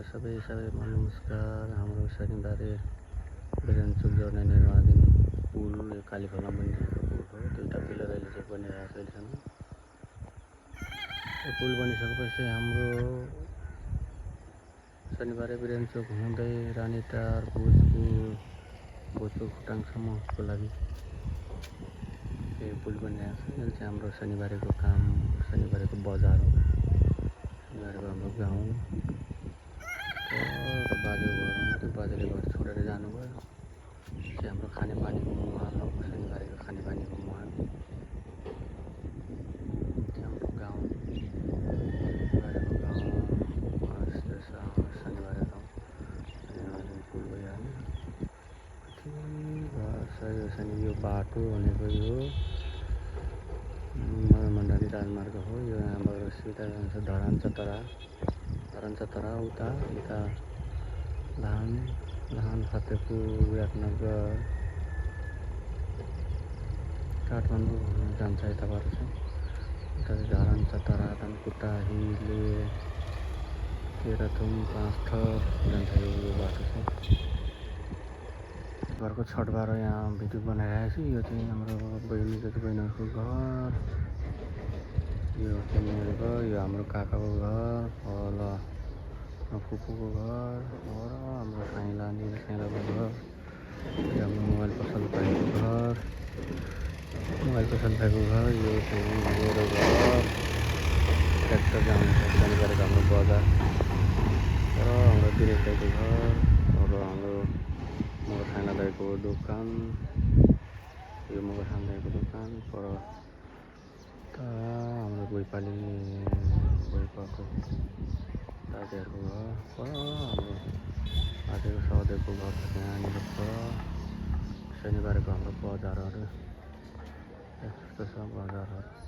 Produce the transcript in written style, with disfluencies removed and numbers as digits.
सबैमा नमस्कार। हाम्रो शनिबारे बिरन्चोक जोड्ने निर्माणाधीन पुल यो कालीखोलमा बनिरहेको पुल हो। दुईवटा पिलर अहिले चाहिँ बनिरहेको छ। अहिलेसम्म यो पुल बनिसकेपछि हाम्रो शनिबारे बिरन्चोक हुँदै रानीटार भोजपुर खुटाङसम्मको लागि यो पुल बनिरहेको छ। यो चाहिँ हाम्रो शनिबारेको काम, शनिबारेको बजार हो। शनिबारेको हाम्रो गाउँ बाजेको घर हो। त्यो बाजेले घर छोडेर जानुभयो। चाहिँ हाम्रो खानेपानीको मुहान हो। शनिबारेको खानेपानीको मुहान हाम्रो गाउँ, शनिबारेको गाउँ शनिबारे गाउँ पुल भइहाल्यो। यो शनि यो बाटो भनेको यो मण्डली राजमार्ग हो। यो यहाँबाट सिधा जान्छ धरान चतरा उता लाहान फतेहपुर विराटनगर काठमाडौँ जान्छ। यताबाट चाहिँ उता धरान चतरा धनकुटा हिले तेह्रथुम पाँचथर जान्छ यो बाटो चाहिँ। घरको छठबार यहाँ भिडियो बनाइरहेको छु। यो चाहिँ हाम्रो बहिनीहरूको घर, यो चाहिँ मेरो घर, यो हाम्रो काकाको घर, ल फुपूको घर और हाम्रो साइलाको घर, यो हाम्रो मोबाइल पसल भाइको घर, यो चाहिँ मेरो घर। ट्र्याक्टर जान्छ शनिबारेको हाम्रो बजार र हाम्रो दिनेश दाइको घर और हाम्रो मगर साइला दाइको दोकान, यो मगर साइला दाइको दोकान पर हाम्रो भोइपाको दाजुहरूको घर पर हाम्रो बाजेको सौदेको घर त्यहाँनिर पर। शनिबारेको हाम्रो बजारहरू यस्तो छ बजारहरू।